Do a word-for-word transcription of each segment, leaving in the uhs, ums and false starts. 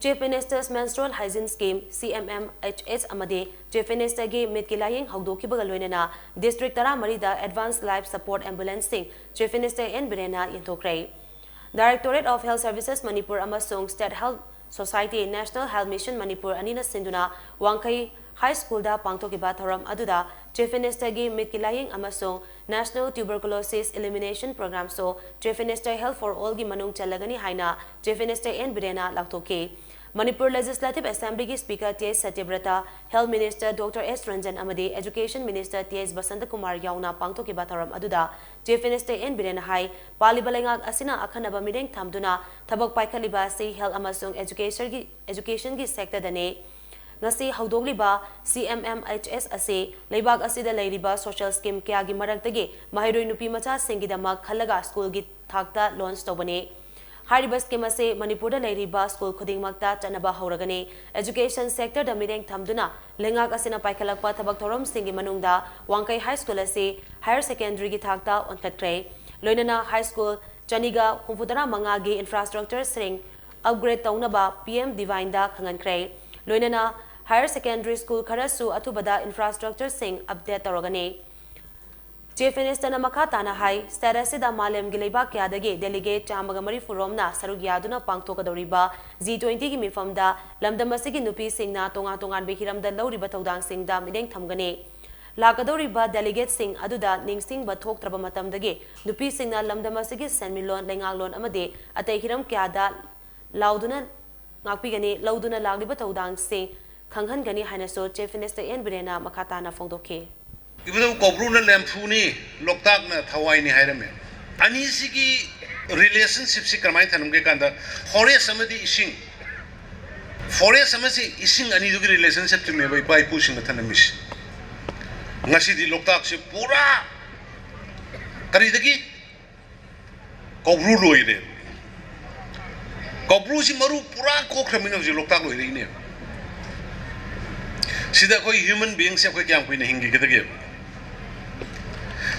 Chief Minister's Menstrual Hygiene Scheme, C M M H S, ꯑꯃꯗꯤ Chief Ministerꯒꯤ ꯃꯤꯠꯀꯤ ꯂꯥꯌꯦꯡ ꯍꯧꯗꯣꯛꯈꯤꯕꯒ ꯂꯣꯏꯅꯅ district ꯇꯔꯥꯃꯔꯤꯗ Advanced Life Support Ambulanceꯁꯤꯡ Chief Minister N ꯕꯤꯔꯦꯟꯅ ꯌꯦꯟꯊꯣꯛꯈ꯭ꯔꯦ꯫ Directorate of Health Services Manipur ꯑꯃꯁꯨꯡ State Health Society National Health Mission Manipur ꯑꯅꯤꯅ ꯁꯤꯟꯗꯨꯅ ꯋꯥꯡꯈꯩ High Schoolꯗ ꯄꯥꯡꯊꯣꯛꯈꯤꯕ ꯊꯧꯔꯝ ꯑꯗꯨꯗ Chief Ministerꯒꯤ ꯃꯤꯠꯀꯤ ꯂꯥꯌꯦꯡ ꯑꯃꯁꯨꯡ National Tuberculosis Elimination Programꯁꯨ Chief Minister Health for Allꯒꯤ ꯃꯅꯨꯡ ꯆꯜꯂꯒꯅꯤ ꯍꯥꯏꯅ Chief Minister N ꯕꯤꯔꯦꯟꯅ ꯂꯥꯎꯊꯣꯛꯈꯤ꯫ ꯃꯅꯤꯄꯨꯔ Legislative Assemblyꯒꯤ Speaker T H Satyabrata, Health Minister doctor S Ranjan ꯑꯃꯗꯤ Education Minister T H Basantakumar ꯌꯥꯎꯅ ꯄꯥꯡꯊꯣꯛꯈꯤꯕ ꯊꯧꯔꯝ ꯑꯗꯨꯗ Chief Minister N ꯕꯤꯔꯦꯟꯅ ꯍꯥꯏ, ꯄꯥꯜꯂꯤꯕ ꯂꯩꯉꯥꯛ ꯑꯁꯤꯅ ꯑꯈꯟꯅꯕ ꯃꯤꯠꯌꯦꯡ ꯊꯝꯗꯨꯅ ꯊꯕꯛ ꯄꯥꯏꯈꯠꯂꯤꯕ ꯑꯁꯤ health ꯑꯃꯁꯨꯡ educationꯒꯤ, educationꯒꯤ sectorꯗꯅꯤ꯫ ꯉꯁꯤ ꯍꯧꯗꯣꯛꯂꯤꯕ C M M H S ꯑꯁꯤ ꯂꯩꯕꯥꯛ ꯑꯁꯤꯗ ꯂꯩꯔꯤꯕ social scheme ꯀꯌꯥꯒꯤ ꯃꯔꯛꯇꯒꯤ ꯃꯍꯩꯔꯣꯏ ꯅꯨꯄꯤ ꯃꯆꯥꯁꯤꯡꯒꯤꯗꯃꯛ ꯈꯜꯂꯒ schoolꯒꯤ ꯊꯥꯛꯇ launch ꯇꯧꯕꯅꯤ꯫ ꯍꯥꯏꯔꯤꯕ scheme ꯑꯁꯤ ꯃꯅꯤꯄꯨꯔꯗ ꯂꯩꯔꯤꯕ school ꯈꯨꯗꯤꯡꯃꯛꯇ ꯆꯠꯅꯕ ꯍꯧꯔꯒꯅꯤ꯫ Education sectorꯗ ꯃꯤꯠꯌꯦꯡ ꯊꯝꯗꯨꯅ ꯂꯩꯉꯥꯛ ꯑꯁꯤꯅ ꯄꯥꯏꯈꯠꯂꯛꯄ ꯊꯕꯛ ꯊꯧꯔꯝꯁꯤꯡꯒꯤ ꯃꯅꯨꯡꯗ ꯋꯥꯡꯈꯩ High School ꯑꯁꯤ higher secondary ꯒꯤ ꯊꯥꯛꯇ ꯑꯣꯟꯈꯠꯈ꯭ꯔꯦ꯫ ꯂꯣꯏꯅꯅ high school ꯆꯅꯤꯒ ꯍꯨꯝꯐꯨꯇꯔꯥ ꯃꯉꯥꯒꯤ infrastructureꯁꯤꯡ upgrade ꯇꯧꯅꯕ P M Divineꯗ ꯈꯪꯍꯟꯈ꯭ꯔꯦ꯫ ꯂꯣꯏꯅꯅ higher secondary school ꯈꯔꯁꯨ ꯑꯊꯨꯕꯗ infrastructureꯁꯤꯡ update ꯇꯧꯔꯒꯅꯤ꯫ Chief Ministerꯅ ꯃꯈꯥ ꯇꯥꯅ ꯍꯥꯏ, state ꯑꯁꯤꯗ ꯃꯥꯂꯦꯝꯒꯤ ꯂꯩꯕꯥꯛ ꯀꯌꯥꯗꯒꯤ delegate ꯆꯥꯝꯃꯒ ꯃꯔꯤꯐꯨ ꯔꯣꯝꯅ ꯁꯔꯨꯛ ꯌꯥꯗꯨꯅ ꯄꯥꯡꯊꯣꯛꯀꯗꯧꯔꯤꯕ G twentyꯒꯤ ꯃꯤꯐꯝꯗ ꯂꯝꯗꯝ ꯑꯁꯤꯒꯤ ꯅꯨꯄꯤꯁꯤꯡꯅ ꯇꯣꯉꯥꯟ ꯇꯣꯉꯥꯟꯕ ꯍꯤꯔꯝꯗ ꯂꯧꯔꯤꯕ ꯊꯧꯗꯥꯡꯁꯤꯡꯗ ꯃꯤꯠꯌꯦꯡ ꯊꯝꯒꯅꯤ꯫ ꯂꯥꯛꯀꯗꯧꯔꯤꯕ delegateꯁꯤꯡ ꯑꯗꯨꯗ ꯅꯤꯡꯁꯤꯡꯕ ꯊꯣꯛꯇ꯭ꯔꯕ ꯃꯇꯝꯗꯒꯤ ꯅꯨꯄꯤꯁꯤꯡꯅ ꯂꯝꯗꯝ ꯑꯁꯤꯒꯤ ꯁꯦꯟꯃꯤꯠꯂꯣꯟ, ꯂꯩꯉꯥꯛꯂꯣꯟ ꯑꯃꯗꯤ ꯑꯇꯩ ꯍꯤꯔꯝ ꯀꯌꯥꯗ ꯂꯥꯎꯗꯨꯅ ꯉꯥꯛꯄꯤꯒꯅꯤ, ꯂꯧꯗꯨꯅ ꯂꯥꯛꯂꯤꯕ ꯊꯧꯗꯥꯡꯁꯤꯡ ꯈꯪꯍꯟꯒꯅꯤ ꯍꯥꯏꯅꯁꯨ Chief Minister N ꯕꯤꯔꯦꯟꯅ ꯃꯈꯥ ꯇꯥꯅ ꯐꯣꯡꯗꯣꯛꯈꯤ꯫ ꯏꯕꯨꯙꯧ ꯀꯧꯕ꯭ꯔꯨꯅ ꯂꯦꯝꯐꯨꯅꯤ, ꯂꯣꯛꯇꯥꯛꯅ ꯊꯋꯥꯏꯅꯤ ꯍꯥꯏꯔꯝꯃꯦ꯫ ꯑꯅꯤꯁꯤꯒꯤ relationshipꯁꯤ ꯀꯔꯝꯍꯥꯏꯅ ꯊꯝꯒꯦ ꯀꯥꯟꯗ, forest ꯑꯃꯗꯤ ꯏꯁꯤꯡ, forest ꯑꯃꯁꯤ ꯏꯁꯤꯡ ꯑꯅꯤꯗꯨꯒꯤ relationshipꯇꯨꯅꯦꯕ ꯏꯄꯥ ꯏꯄꯨꯁꯤꯡꯅ ꯊꯝꯂꯝꯃꯤꯁꯤ꯫ ꯉꯁꯤꯗꯤ ꯂꯣꯛꯇꯥꯛꯁꯤ ꯄꯨꯔꯥ ꯀꯔꯤꯗꯒꯤ ꯀꯧꯕ꯭ꯔꯨ ꯂꯣꯏꯔꯦ꯫ ꯀꯧꯕ꯭ꯔꯨꯁꯤ ꯃꯔꯨ ꯄꯨꯔꯥ ꯀꯣꯛꯈ꯭ꯔꯃꯤꯅ ꯍꯧꯖꯤꯛ ꯂꯣꯛꯇꯥꯛ ꯂꯣꯏꯔꯛꯏꯅꯦ꯫ ꯁꯤꯗ ꯑꯩꯈꯣꯏ human beingꯁꯦ ꯑꯩꯈꯣꯏ ꯀꯌꯥꯝ ꯀꯨꯏꯅ ꯍꯤꯡꯈꯤꯒꯗꯒꯦꯕ?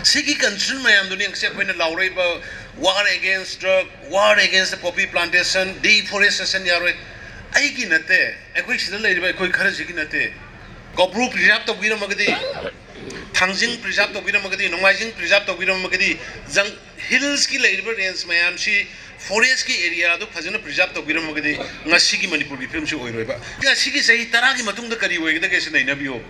ꯁꯤꯒꯤ concern ꯃꯌꯥꯝꯗꯨꯅꯤ ꯉꯁꯤ ꯑꯩꯈꯣꯏꯅ ꯂꯥꯎꯔꯛꯏꯕ, war against drug, war against the poppy plantation, deforestation ꯌꯥꯔꯣꯏ꯫ ꯑꯩꯒꯤ ꯅꯠꯇꯦ, ꯑꯩꯈꯣꯏ ꯁꯤꯗ ꯂꯩꯔꯤꯕ ꯑꯩꯈꯣꯏ ꯈꯔꯁꯤꯒꯤ ꯅꯠꯇꯦ꯫ ꯀꯧꯕ꯭ꯔꯨ preserve ꯇꯧꯕꯤꯔꯝꯃꯒꯗꯤ, ꯊꯥꯡꯖꯤꯡ preserve ꯇꯧꯕꯤꯔꯝꯃꯒꯗꯤ, ꯅꯣꯡꯃꯥꯏꯖꯤꯡ preserve ꯇꯧꯕꯤꯔꯝꯃꯒꯗꯤ, ꯖꯪ-, hillsꯀꯤ ꯂꯩꯔꯤꯕ range ꯃꯌꯥꯝꯁꯤ, forestꯀꯤ areaꯗꯨ ꯐꯖꯅ preserve ꯇꯧꯕꯤꯔꯝꯃꯒꯗꯤ ꯉꯁꯤꯒꯤ ꯃꯅꯤꯄꯨꯔꯒꯤ ꯐꯤꯕꯝꯁꯤ ꯑꯣꯏꯔꯣꯏꯕ꯫ ꯉꯁꯤꯒꯤ ꯆꯍꯤ ꯇꯔꯥꯒꯤ ꯃꯇꯨꯡꯗ ꯀꯔꯤ ꯑꯣꯏꯒꯗꯒꯦ ꯁꯤ ꯅꯩꯅꯕꯤꯌꯣ꯫